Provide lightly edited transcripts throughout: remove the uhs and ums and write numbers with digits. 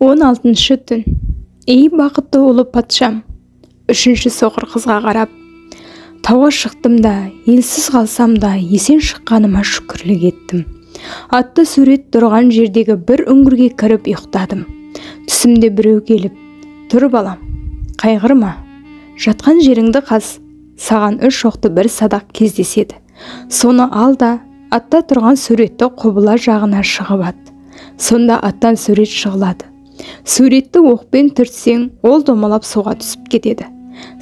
16-шы түн. Ей бақытты ұлы патшам, үшінші соқыр қызға қарап, тауға шықтым да, елсіз қалсам да, есен шыққаныма шүкірлік еттім. Атты сурет тұрған жердегі бір үңгірге кіріп ұйықтадым. Түсімде біреу келіп, тұр балам, қайғырма, жатқан жеріңді қаз, саған үш оқты бір садақ кездеседі. Соны ал да, атта тұрған суретті құбыла жағына шығып ат. Сонда аттан сурет шығылады. Суретті оқпен түртсең, ол домалап суға түсіп кетеді.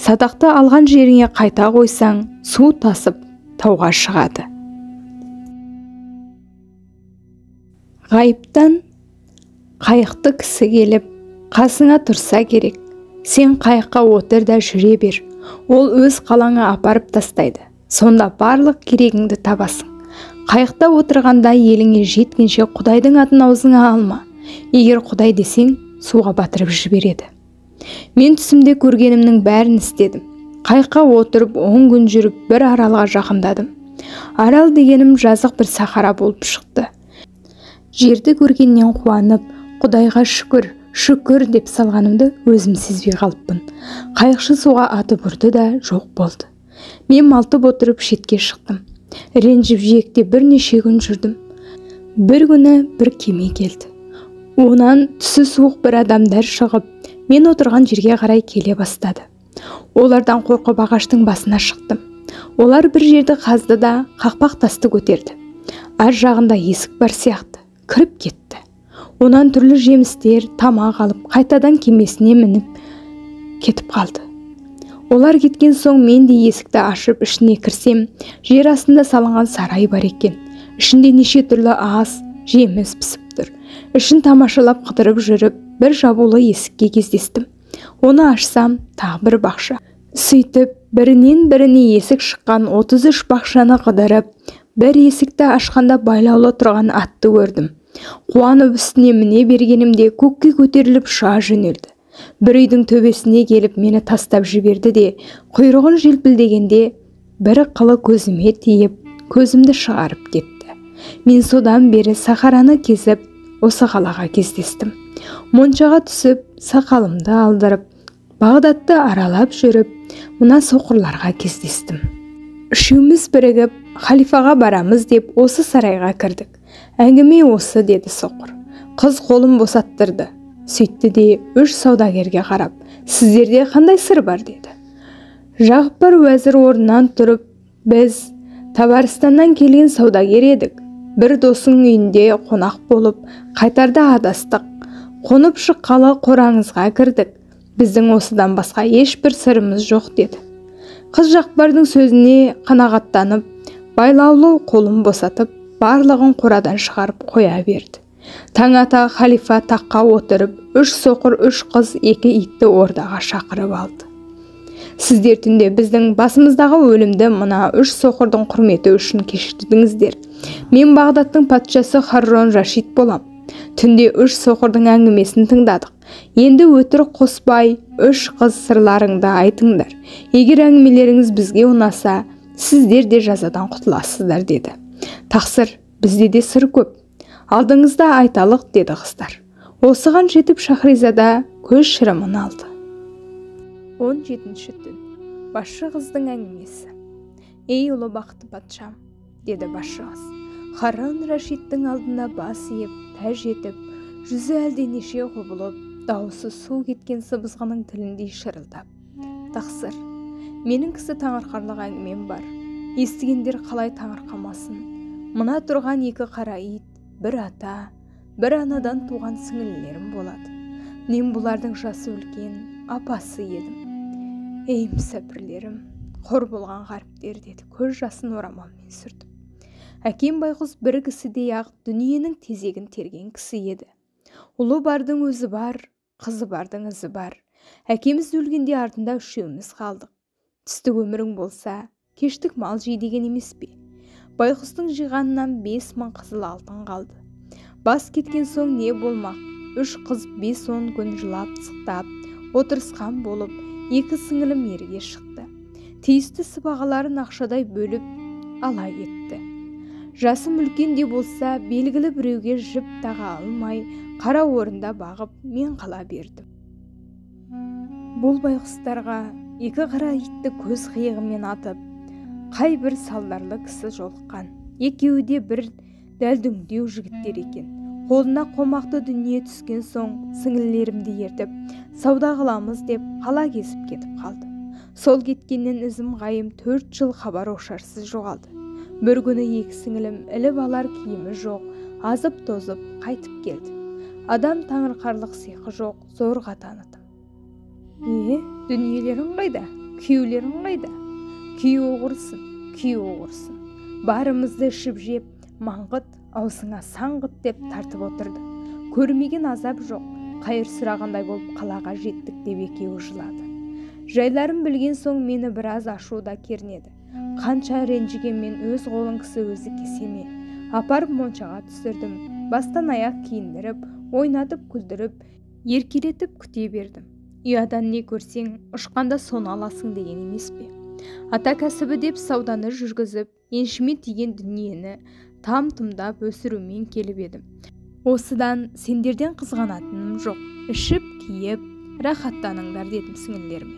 Садақты алған жеріңе қайта қойсаң, су тасып тауға шығады. Ғайыптан қайықты кісі келіп, қасыңа тұрса керек. Сен қайыққа отыр да жүре бер. Ол өз қалаңа апарып тастайды. Сонда барлық керегіңді табасың. Қайықта отырғанда еліңе жеткенше Құдайдың атын аузыңа алма. Егер Құдай десең, суға батырып жібереді. Мен түсімде көргенімнің бәрін істедім. Қайыққа отырып 10 күн жүріп бір аралға жақындадым. Арал дегенім жазық бір сахара болып шықты. Жерді көргеннен қуанып, Құдайға шүкір, шүкір деп салғанымды өзім сезбей қалыппын. Қайықшы суға атып ұрды да жоқ болды. Мен малтып отырып шетке шықтым. Ренжіп жиекте бірнеше күн жүрдім. Бір күні бір кеме келді. Онан түсі суық бір адамдар шығып, мен отырған жерге қарай келе бастады. Олардан қорқып ағаштың басына шықтым. Олар бір жерді қазды да қақпақ тасты көтерді. Ар жағында есік бар сияқты, кіріп кетті. Онан түрлі жемістер, тамақ алып, қайтадан кемесіне мініп кетіп қалды. Олар кеткен соң мен де есікті ашып ішіне кірсем, жер астында салынған сарай бар екен. Ішінде неше түрлі ас, жеміс пісіп тұр. Ішін тамашалап қыдырып жүріп, бір жабулы есікке кездестім. Оны ашсам, тағы бір бақша. Сөйтіп, бірінен біріне есік шыққан 33 бақшаны қыдырып, бір есікті ашқанда байлаулы тұрған атты көрдім. Қуанып үстіне міне бергенімде көкке көтеріліп ұша жөнелді. Бір үйдің төбесіне келіп мені тастап жіберді де, құйрығын желпілдегенде бір қылы көзіме тиіп, көзімді шығарып кетті. Мен содан бері сахараны кезіп, осы қалаға кездестім. Моншаға түсіп, сақалымды алдырып, Бағдатты аралап жүріп, мына соқырларға кездестім. Үшеуміз бірігіп, халифаға барамыз деп осы сарайға кірдік. Әңгіме осы, деді соқыр. Қыз қолын босаттырды. Сөйтті де үш саудагерге қарап, сіздерде қандай сыр бар, деді. Жағыппар уәзір орнынан тұрып, біз Табарыстаннан келген саудагер едік. Бір досың үйінде қонақ болып, қайтарда адастық. Қонып шыққалы қораңызға кірдік. Біздің осыдан басқа ешбір сырымыз жоқ, деді. Қыз Жақпардың сөзіне қанағаттанып, байлаулы қолын босатып, барлығын қорадан шығарып қоя берді. Таң ата халифа таққа отырып, үш соқыр, үш қыз, екі итті ордаға шақырып алды. Сіздер түнде біздің басымыздағы өлімді мына үш соқырдың құрметі үшін кешірдіңіздер. Мен Бағдаттың патшасы Харрон Рашид болам. Түнде үш соқырдың әңгімесін тыңдадық. Енді өтірік қоспай, үш қыз сырларыңды айтыңдар. Егер әңгімелеріңіз бізге ұнаса, сіздер де жазадан құтыласыздар, деді. Тақсыр, бізде де сыр көп. Алдыңызда айталық, деді қыздар. Осыған жетіп Шахризада көз шырымын алды. 17-ші түн. Басшы қыздың әңгімесі. Ей ұлы бақытты патшам, деді басшы қыз. Харрон Рашидтің алдында бас иіп, тәж етіп, жүзі әлденеше құбылып, дауысы су кеткен сыбызғының тіліндей шырылдап. Тақсыр, менің кісі таңырқарлық әңгімем бар. Естігендер қалай таңырқамасын. Мына тұрған екі қара ит, бір ата, бір анадан туған сіңілілерім болады. Мен бұлардың жасы үлкен, апасы едім. Ей, мүсәпірлерім, қор болған ғаріптер, деді көз жасын орамалмен сүртіп. Әкем байғұс бір кісідей ақ дүниенің тезегін терген кісі еді. Ұлы бардың өзі бар, қызы бардың ізі бар. Әкеміз өлгенде артында үшеуміз қалдық. Түстік өмірің болса, кештік мал жей деген емес пе? Байғұстың жиғанынан 5000 қызыл алтын қалды. Бас кеткен соң не болмақ? Үш қыз 5-10 күн жылап сықтап, отырысқан болып, екі сіңілім ерге шықты. Тиісті сыбағаларын ақшадай бөліп ала кетті. Жасым үлкен де болса, белгілі біреуге жіп таға алмай, қара орында бағып, мен қала бердім. Бұл байғұстарға екі қара итті көз қиығымен атып, қай бір салдарлы кісі жолыққан. Екеуі де бір дәлдүңдеу жігіттер екен. Қолына қомақты дүние түскен соң сіңілілерімді ертіп, сауда қыламыз деп қала кезіп кетіп қалды. Сол кеткеннен ізім ғайым 4 жыл хабар ошарсыз жоғалды. Бір күні екі сіңілім іліп алар киімі жоқ, азып-тозып қайтып келді. Адам таңырқарлық сиқы жоқ, зорға таныдым. Е, дүниелерің қайда? Күйеулерің қайда? Күйеуі құрсын, күйеуі құрсын. Барымызды ішіп жеп, маңғыт, аузыңа саңғыт деп тартып отырды. Көрмеген азап жоқ, қайыр сұрағандай болып қалаға жеттік деп екеуі жылады. Жайларын білген соң мені біраз ашу да кернеді. Қанша ренжігенмен өз қолын кісі өзі кесе ме? Апарып моншаға түсірдім, бастан аяқ киіндіріп, ойнатып күлдіріп, еркелетіп күте бердім. Ұядан не көрсең, ұшқанда соны аласың деген емес пе? Ата кәсібі деп сауданы жүргізіп, еншіме тиген дүниені там-тұмдап өсірумен келіп едім. Осыдан сендерден қызғанатыным жоқ. Ішіп, киіп, рахаттаныңдар дедім сіңілілеріме.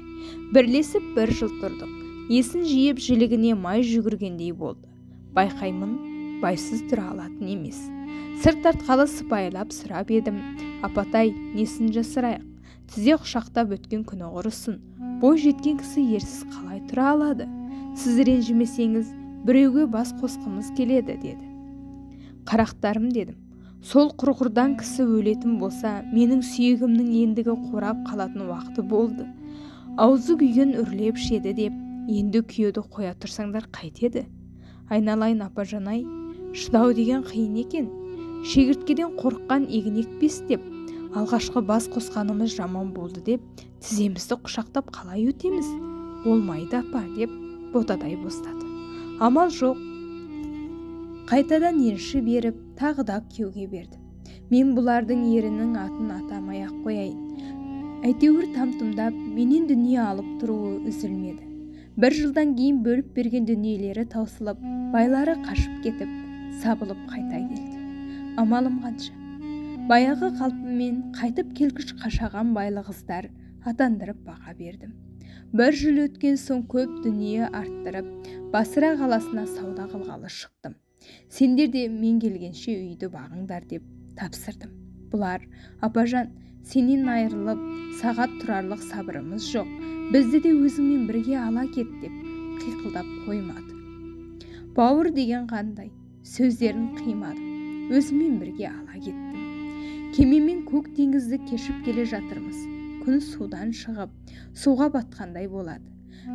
Бірлесіп бір жыл тұрдық. Есін жиып жілігіне май жүгіргендей болды. Байқаймын, байсыз тұра алатын емес. Сыр тартқалы сыпайылап сұрап едім. Апатай, несін жасырайық? Тізе құшақтап өткен күні құрысын. Бой жеткен кісі ерсіз қалай тұра алады? Сіз ренжімесеңіз, біреуге бас қосқымыз келеді, деді. Қарақтарым дедім. Сол құрғырдан кісі өлетін болса, менің сүйегімнің ендігі қорап қалатын уақыты болды. Аузы күйген үрлеп ішеді деп, енді күйеуді қоя тұрсаңдар қайтеді? Айналайын апажан-ай, шыдау деген қиын екен. Шегірткеден қорыққан егін екпес деп, алғашқы бас қосқанымыз жаман болды деп, тіземізді құшақтап қалай өтеміз? Болмайды апа деп ботадай боздады. Амал жоқ. Қайтадан енші беріп, тағы да күйеуге берді. Мен бұлардың ерінің атын атамай ақ қояйын. Әйтеуір там-тұмдап менен дүние алып тұруы үзілмеді. Бір жылдан кейін бөліп берген дүниелері таусылып, байлары қашып кетіп, сабылып қайта келді. Амалым қанша? Баяғы қалпыммен қайтып келгіш қашаған байлы қыздар атандырып баға бердім. Бір жыл өткен соң көп дүние арттырып, Басра қаласына сауда қылғалы шықтым. Сендер де мен келгенше үйді бағыңдар деп тапсырдым. Бұлар, апажан, сенен айырылып, сағат тұрарлық сабырымыз жоқ. Бізді де өзіңмен бірге ала кет деп қиқылдап қоймады. Бауыр деген қандай, сөздерін қимадым. Өзіммен бірге ала кеттім. Кемемен көк теңізді кешіп келе жатырмыз. Күн судан шығып, суға батқандай болады.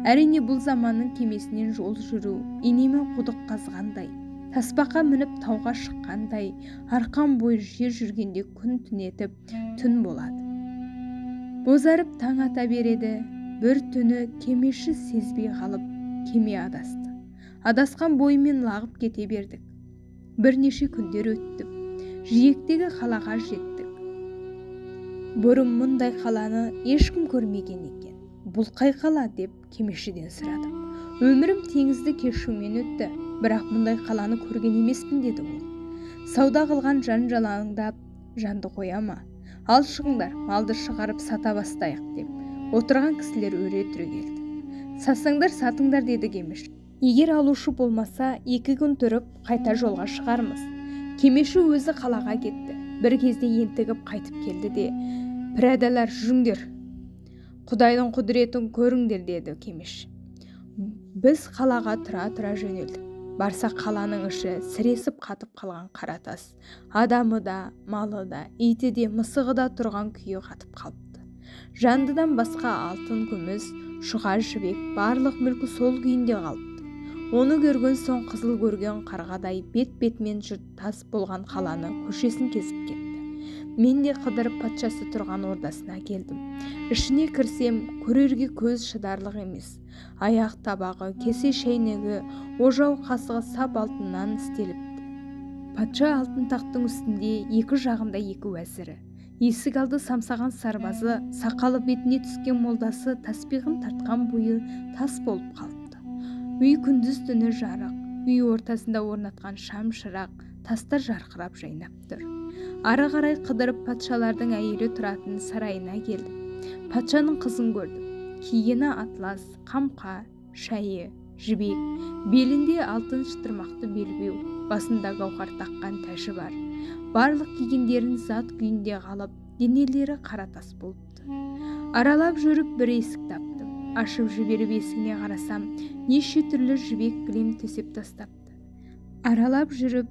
Әрине бұл заманның кемесінен жол жүру, инемен құдық қазғандай, тасбақа мініп тауға шыққандай, арқан бойы жер жүргенде күн түнетіп, түн болады. Бозарып таң ата береді. Бір түні кемеші сезбей қалып, кеме адасты. Адасқан бойымен лағып кете бердік. Бірнеше күндер өттіп, жиектегі қалаға жеттік. Бұрын мұндай қаланы ешкім көрмеген екен. Бұл қай қала деп кемешіден сұрадым. Өмірім теңізді кешумен өтті, бірақ мұндай қаланы көрген емеспін деді ол. Сауда қылған жан жалаңдап, жанды қоя ма? Ал шығыңдар, малды шығарып сата бастайық деп. Отырған кісілер өре түрегелді. Сатсаңдар сатыңдар деді кемеші. Егер алушы болмаса, 2 күн тұрып қайта жолға шығармыз. Кемеші өзі қалаға кетті. Бір кезде ентігіп қайтып келді де, пірәдалар жүріңдер, Құдайдың құдіретін көріңдер деді кемеші. Біз қалаға тұра-тұра жөнелдік. Барса қаланың іші сіресіп қатып қалған қара тас. Адамы да, малы да, иті де, мысығы да тұрған күйі қатып қалыпты. Жандыдан басқа алтын, күміс, шұға жібек барлық мүлкі сол күйінде қалыпты. Оны көрген соң қызыл көрген қарғадай бет-бетмен жұрт тас болған қаланы көшесін кесіп кетті. Мен де қыдырып патшасы тұрған ордасына келдім. Ішіне кірсем, көрерге көз шыдарлық емес. Аяқ табағы, кесе шәйнегі, ожау қасығы сап алтыннан істеліпті. Патша алтын тақтың үстінде екі жағында екі уәзірі. Есік алды самсаған сарбазы, сақалы бетіне түскен молдасы таспиғын тартқан бойы тас болып қалыпты. Үй күндіз түні жарық, Үй ортасында орнатқан шам-шырақ, тастар жарқырап жайнап тұр. Ары қарай қыдырып патшалардың әйелі тұратын сарайына келдім. Патшаның қызын көрдім. Кигені атлас, қамқа, шайы, жібек, белінде алтын шытырмақты белбеу, басында гауһар таққан тәжі бар. Барлық кигендерін зат күйінде қалып, денелері қара тас болыпты. Аралап жүріп бір есік таптым. Ашып жіберіп есігіне қарасам, неше түрлі жібек кілем төсеп тастапты. Аралап жүріп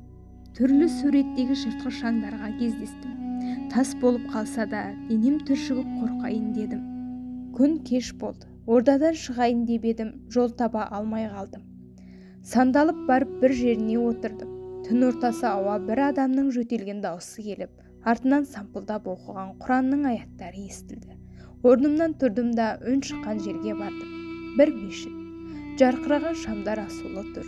түрлі суреттегі жыртқыш аңдарға кездестім. Тас болып қалса да, денем түршігіп қорқайын дедім. Күн кеш болды. Ордадан шығайын деп едім, жол таба алмай қалдым. Сандалып барып бір жеріне отырдым. Түн ортасы ауа бір адамның жөтелген дауысы келіп, артынан сампылдап оқыған Құранның аяттары естілді. Орнымнан тұрдым да үн шыққан жерге бардым. Бір мешіт. Жарқыраған шамдар асулы тұр.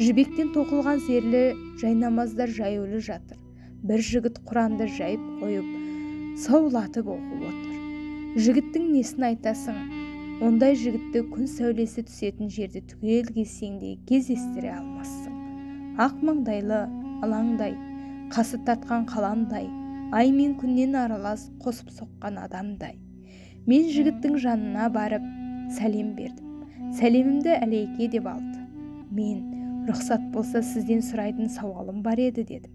Жібектен тоқылған зерлі жайнамаздар жаюлы жатыр. Бір жігіт Құранды жайып қойып, саулатып оқып отыр. Жігіттің несін айтасың? Ондай жігітті күн сәулесі түсетін жерде түгел кезсең де кездестіре алмассың. Ақ маңдайлы алаңдай, қасы тартқан қаламдай, ай мен күннен аралас қосып соққан адамдай. Мен жігіттің жанына барып сәлем бердім. Сәлемімді әлейке деп алды. Мен, рұқсат болса сізден сұрайтын сауалым бар еді дедім.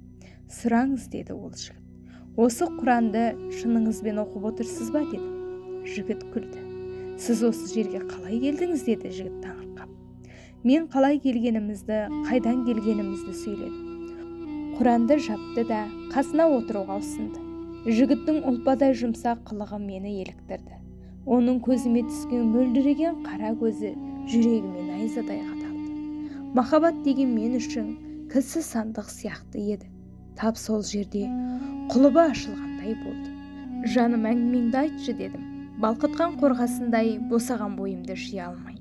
Сұраңыз деді ол жігіт. Осы Құранды шыныңызбен оқып отырсыз ба дедім. Жігіт күлді. Сіз осы жерге қалай келдіңіз деді жігіт таңырқап. Мен қалай келгенімізді, қайдан келгенімізді сөйледім. Құранды жапты да қасына отыруға ұсынды. Жігіттің ұлпадай жұмсақ қылығы мені еліктірді. Оның көзіме түскен мөлдіреген қара көзі жүрегіме найзадай қадалды. Махаббат деген мен үшін кілсіз сандық сияқты еді. Тап сол жерде құлыбы ашылғандай болды. Жаным, әңгімеңді айтшы дедім. Балқытқан қорғасындай босаған бойымды жия алмай.